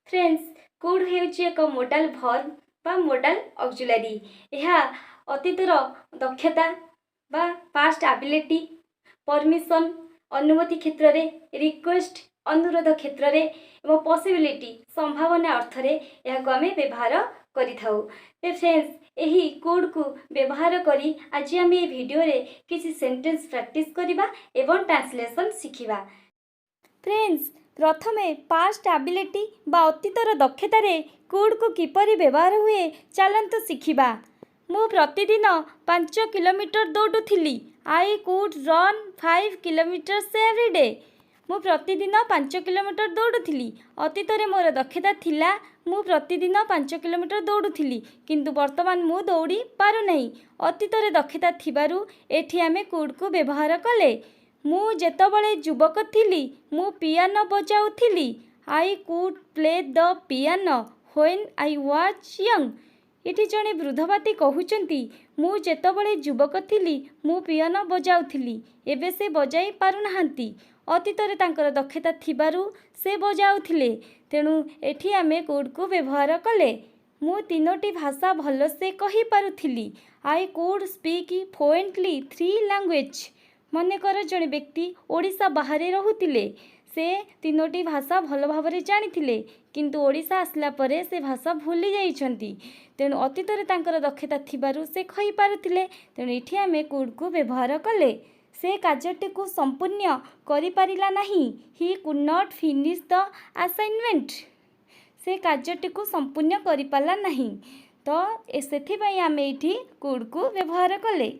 Friends, could ହେଉଛି ଏକ modal verb ବା ମୋଡାଲ ଅକ୍ଜୁଲାରୀ। ଏହା ଅତୀତର ଦକ୍ଷତା ବା ପାଷ୍ଟ ଆବିଲିଟି, ପରମିସନ୍ ଅନୁମତି କ୍ଷେତ୍ରରେ, ରିକ୍ୱେଷ୍ଟ ଅନୁରୋଧ କ୍ଷେତ୍ରରେ ଏବଂ ପସିବିଲିଟି ସମ୍ଭାବନା ଅର୍ଥରେ ଏହାକୁ ଆମେ ବ୍ୟବହାର କରିଥାଉ। ତ ଫ୍ରେଣ୍ଡସ୍, ଏହି କୁଡ୍କୁ ବ୍ୟବହାର କରି ଆଜି ଆମେ ଏହି ଭିଡ଼ିଓରେ କିଛି ସେଣ୍ଟେନ୍ସ ପ୍ରାକ୍ଟିସ୍ କରିବା ଏବଂ ଟ୍ରାନ୍ସଲେସନ୍ ଶିଖିବା। ଫ୍ରେଣ୍ଡସ୍, ପ୍ରଥମେ ପାଷ୍ଟ ଆବିଲିଟି ବା ଅତୀତର ଦକ୍ଷତାରେ କୁଡ୍କୁ କିପରି ବ୍ୟବହାର ହୁଏ, ଚାଲନ୍ତୁ ଶିଖିବା। ମୁଁ ପ୍ରତିଦିନ 5 kilometre ଦୌଡ଼ୁଥିଲି। I could run 5 kilometers every day. ମୁଁ ପ୍ରତିଦିନ 5 କିଲୋମିଟର ଦୌଡ଼ୁଥିଲି। ଅତୀତରେ ମୋର ଦକ୍ଷତା ଥିଲା, ମୁଁ ପ୍ରତିଦିନ 5 କିଲୋମିଟର ଦୌଡ଼ୁଥିଲି, କିନ୍ତୁ ବର୍ତ୍ତମାନ ମୁଁ ଦୌଡ଼ି ପାରୁନାହିଁ। ଅତୀତରେ ଦକ୍ଷତା ଥିବାରୁ ଏଠି ଆମେ କୁଡ୍କୁ ବ୍ୟବହାର କଲେ। ମୁଁ ଯେତେବେଳେ ଯୁବକ ଥିଲି, ମୁଁ piano ବଜାଉଥିଲି। I could play the piano when I was young. ଏଠି ଜଣେ ବୃଦ୍ଧବାଦୀ କହୁଛନ୍ତି, ମୁଁ ଯେତେବେଳେ ଯୁବକ ଥିଲି, ମୁଁ ପିଆନୋ ବଜାଉଥିଲି। ଏବେ ସେ ବଜାଇ ପାରୁନାହାନ୍ତି। ଅତୀତରେ ତାଙ୍କର ଦକ୍ଷତା ଥିବାରୁ ସେ ବଜାଉଥିଲେ, ତେଣୁ ଏଠି ଆମେ କୁଡ୍କୁ ବ୍ୟବହାର କଲେ। ମୁଁ ତିନୋଟି ଭାଷା ଭଲସେ କହିପାରୁଥିଲି। I could speak fluently three language. ମନେକର ଜଣେ ବ୍ୟକ୍ତି ଓଡ଼ିଶା ବାହାରେ ରହୁଥିଲେ। ସେ ତିନୋଟି ଭାଷା ଭଲ ଭାବରେ ଜାଣିଥିଲେ, କିନ୍ତୁ ଓଡ଼ିଶା ଆସିଲା ପରେ ସେ ଭାଷା ଭୁଲି ଯାଇଛନ୍ତି। ତେଣୁ ଅତୀତରେ ତାଙ୍କର ଦକ୍ଷତା ଥିବାରୁ ସେ କହିପାରୁଥିଲେ, ତେଣୁ ଏଠି ଆମେ କୁଡ୍କୁ ବ୍ୟବହାର କଲେ। ସେ କାର୍ଯ୍ୟଟିକୁ ସମ୍ପୂର୍ଣ୍ଣ କରିପାରିଲା ନାହିଁ। He could not finish the assignment. ସେ କାର୍ଯ୍ୟଟିକୁ ସମ୍ପୂର୍ଣ୍ଣ କରିପାରିଲା ନାହିଁ, ତ ସେଥିପାଇଁ ଆମେ ଏଇଠି କୁଡ୍କୁ ବ୍ୟବହାର କଲେ।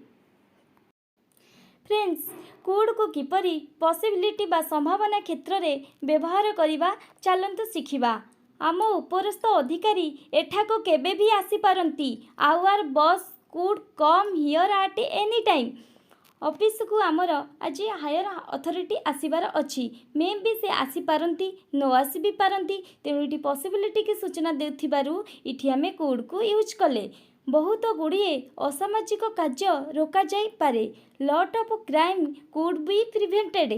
ଫ୍ରେଣ୍ଡସ୍, କୁଡ୍କୁ କିପରି ପସିବିଲିଟି ବା ସମ୍ଭାବନା କ୍ଷେତ୍ରରେ ବ୍ୟବହାର କରିବା, ଚାଲନ୍ତୁ ଶିଖିବା। ଆମ ଉପରସ୍ଥ ଅଧିକାରୀ ଏଠାକୁ କେବେ ବି ଆସିପାରନ୍ତି। Our boss could come here at any time. ଅଫିସକୁ ଆମର ଆଜି ହାୟର ଅଥରିଟି ଆସିବାର ଅଛି। ମେ ବି ସେ ଆସିପାରନ୍ତି, ନ ଆସି ବି ପାରନ୍ତି। ତେଣୁ ଏଠି ପସିବିଲିଟିକି ସୂଚନା ଦେଉଥିବାରୁ ଏଠି ଆମେ କୁଡ୍କୁ ୟୁଜ୍ କଲେ। ବହୁତ ଗୁଡ଼ିଏ ଅସାମାଜିକ କାର୍ଯ୍ୟ ରୋକାଯାଇପାରେ। Lot of crime could be prevented.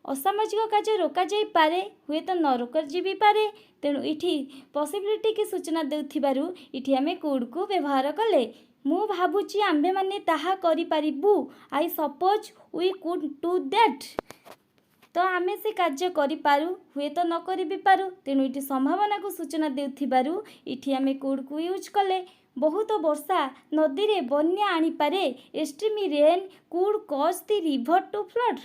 ଅସାମାଜିକ କାର୍ଯ୍ୟ ରୋକାଯାଇପାରେ, ହୁଏତ ନ ରୋକାଯାଇ ବି ପାରେ। ତେଣୁ ଏଠି ପସିବିଲିଟିକି ସୂଚନା ଦେଉଥିବାରୁ ଏଠି ଆମେ କୁଡ୍କୁ ବ୍ୟବହାର କଲେ। ମୁଁ ଭାବୁଛି ଆମ୍ଭେମାନେ ତାହା କରିପାରିବୁ। I suppose we could do that. ତ ଆମେ ସେ କାର୍ଯ୍ୟ କରିପାରୁ, ହୁଏତ ନ କରି ବି ପାରୁ। ତେଣୁ ଏଠି ସମ୍ଭାବନାକୁ ସୂଚନା ଦେଉଥିବାରୁ ଏଠି ଆମେ କୁଡ୍କୁ ୟୁଜ୍ କଲେ। ବହୁତ ବର୍ଷା ନଦୀରେ ବନ୍ୟା ଆଣିପାରେ। Extreme rain could cause the river to flood.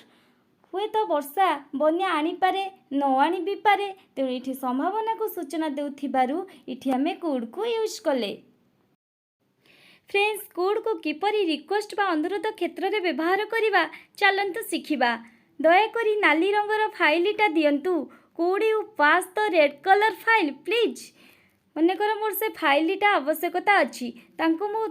ହୁଏତ ବର୍ଷା ବନ୍ୟା ଆଣିପାରେ, ନ ଆଣି ବି ପାରେ। ତେଣୁ ଏଠି ସମ୍ଭାବନାକୁ ସୂଚନା ଦେଉଥିବାରୁ ଏଠି ଆମେ କୁଡ୍କୁ ୟୁଜ୍ କଲେ। ଫ୍ରେଣ୍ଡସ୍, କୁଡ୍କୁ କିପରି ରିକ୍ୱେଷ୍ଟ ବା ଅନୁରୋଧ କ୍ଷେତ୍ରରେ ବ୍ୟବହାର କରିବା, ଚାଲନ୍ତୁ ଶିଖିବା। ଦୟାକରି ନାଲି ରଙ୍ଗର ଫାଇଲଟା ଦିଅନ୍ତୁ। Could you pass the red colour file, please? ମନେକର ମୋର ସେ ଫାଇଲଟା ଆବଶ୍ୟକତା ଅଛି। ତାଙ୍କୁ ମୁଁ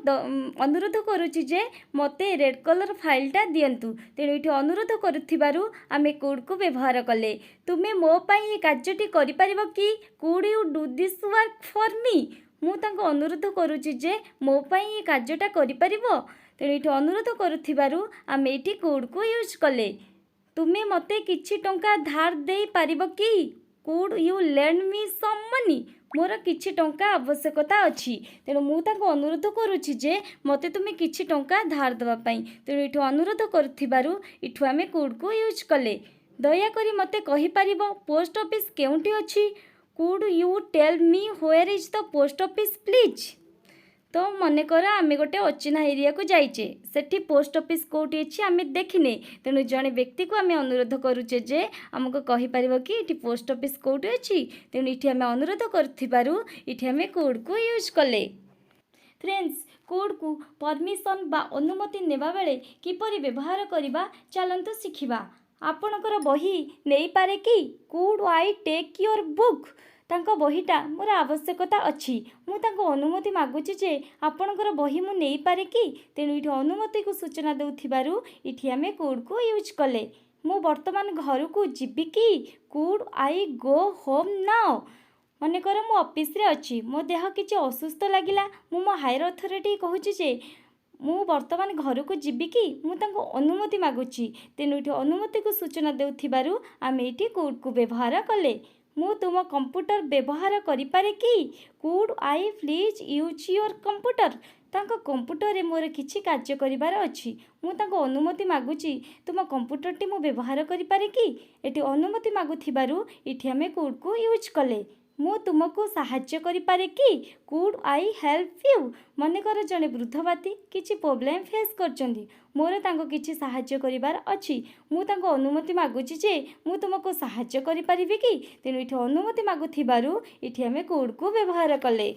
ଅନୁରୋଧ କରୁଛି ଯେ ମୋତେ ରେଡ଼୍ କଲର୍ ଫାଇଲଟା ଦିଅନ୍ତୁ। ତେଣୁ ଏଠି ଅନୁରୋଧ କରୁଥିବାରୁ ଆମେ କୁଡ୍କୁ ବ୍ୟବହାର କଲେ। ତୁମେ ମୋ ପାଇଁ ଏ କାର୍ଯ୍ୟଟି କରିପାରିବ କି? Could you do this work for me? ମୁଁ ତାଙ୍କୁ ଅନୁରୋଧ କରୁଛି ଯେ ମୋ ପାଇଁ ଏ କାର୍ଯ୍ୟଟା କରିପାରିବ? ତେଣୁ ଏଠି ଅନୁରୋଧ କରୁଥିବାରୁ ଆମେ ଏଠି କୁଡ୍କୁ ୟୁଜ୍ କଲେ। ତୁମେ ମୋତେ କିଛି ଟଙ୍କା ଧାର ଦେଇପାରିବ କି? Could you lend me some money? ମୋର କିଛି ଟଙ୍କା ଆବଶ୍ୟକତା ଅଛି, ତେଣୁ ମୁଁ ତାଙ୍କୁ ଅନୁରୋଧ କରୁଛି ଯେ ମୋତେ ତୁମେ କିଛି ଟଙ୍କା ଧାର ଦେବା ପାଇଁ। ତେଣୁ ଏଠୁ ଅନୁରୋଧ କରୁଥିବାରୁ ଏଠୁ ଆମେ କୁଡ୍କୁ ୟୁଜ୍ କଲେ। ଦୟାକରି ମୋତେ କହିପାରିବ ପୋଷ୍ଟ ଅଫିସ୍ କେଉଁଠି ଅଛି? Could you tell me where is the post office, please? ତ ମନେକର ଆମେ ଗୋଟେ ଅଚିହ୍ନା ଏରିଆକୁ ଯାଇଛେ। ସେଠି ପୋଷ୍ଟ ଅଫିସ୍ କେଉଁଠି ଅଛି ଆମେ ଦେଖିନେ। ତେଣୁ ଜଣେ ବ୍ୟକ୍ତିକୁ ଆମେ ଅନୁରୋଧ କରୁଛେ ଯେ ଆମକୁ କହିପାରିବ କି ଏଠି ପୋଷ୍ଟ ଅଫିସ୍ କେଉଁଠି ଅଛି? ତେଣୁ ଏଠି ଆମେ ଅନୁରୋଧ କରୁଥିବାରୁ ଏଠି ଆମେ କୁଡ୍କୁ ୟୁଜ୍ କଲେ। ଫ୍ରେଣ୍ଡସ୍, କୁଡ୍କୁ ପରମିସନ୍ ବା ଅନୁମତି ନେବା ବେଳେ କିପରି ବ୍ୟବହାର କରିବା, ଚାଲନ୍ତୁ ଶିଖିବା। ଆପଣଙ୍କର ବହି ନେଇପାରେ କି? Could I take your book? ତାଙ୍କ ବହିଟା ମୋର ଆବଶ୍ୟକତା ଅଛି। ମୁଁ ତାଙ୍କୁ ଅନୁମତି ମାଗୁଛି ଯେ ଆପଣଙ୍କର ବହି ମୁଁ ନେଇପାରେ କି? ତେଣୁ ଏଠି ଅନୁମତିକୁ ସୂଚନା ଦେଉଥିବାରୁ ଏଠି ଆମେ କୁଡ୍କୁ ୟୁଜ୍ କଲେ। ମୁଁ ବର୍ତ୍ତମାନ ଘରକୁ ଯିବି କି? Could I go home now? ମନେକର ମୁଁ ଅଫିସରେ ଅଛି, ମୋ ଦେହ କିଛି ଅସୁସ୍ଥ ଲାଗିଲା। ମୁଁ ମୋ ହାୟର ଅଥରିଟି କହୁଛି ଯେ ମୁଁ ବର୍ତ୍ତମାନ ଘରକୁ ଯିବି କି? ମୁଁ ତାଙ୍କୁ ଅନୁମତି ମାଗୁଛି। ତେଣୁ ଏଠି ଅନୁମତିକୁ ସୂଚନା ଦେଉଥିବାରୁ ଆମେ ଏଠି କୁଡ୍କୁ ବ୍ୟବହାର କଲେ। ମୁଁ ତୁମ କମ୍ପ୍ୟୁଟର ବ୍ୟବହାର କରିପାରେ କି? Could I please use your computer? ତାଙ୍କ କମ୍ପ୍ୟୁଟରରେ ମୋର କିଛି କାର୍ଯ୍ୟ କରିବାର ଅଛି। ମୁଁ ତାଙ୍କୁ ଅନୁମତି ମାଗୁଛି, ତୁମ କମ୍ପ୍ୟୁଟରଟି ମୁଁ ବ୍ୟବହାର କରିପାରେ କି? ଏଠି ଅନୁମତି ମାଗୁଥିବାରୁ ଏଠି ଆମେ କୁଡ଼୍କୁ ୟୁଜ୍ କଲେ। ମୁଁ ତୁମକୁ ସାହାଯ୍ୟ କରିପାରେ କି? Could I help you? ମନେକର ଜଣେ ବୃଦ୍ଧ ବ୍ୟକ୍ତି କିଛି ପ୍ରୋବ୍ଲେମ୍ ଫେସ୍ କରୁଛନ୍ତି। ମୋର ତାଙ୍କୁ କିଛି ସାହାଯ୍ୟ କରିବାର ଅଛି। ମୁଁ ତାଙ୍କୁ ଅନୁମତି ମାଗୁଛି ଯେ ମୁଁ ତୁମକୁ ସାହାଯ୍ୟ କରିପାରିବି କି? ତେଣୁ ଏଠି ଅନୁମତି ମାଗୁଥିବାରୁ ଏଠି ଆମେ କୁଡ଼୍କୁ ବ୍ୟବହାର କଲେ।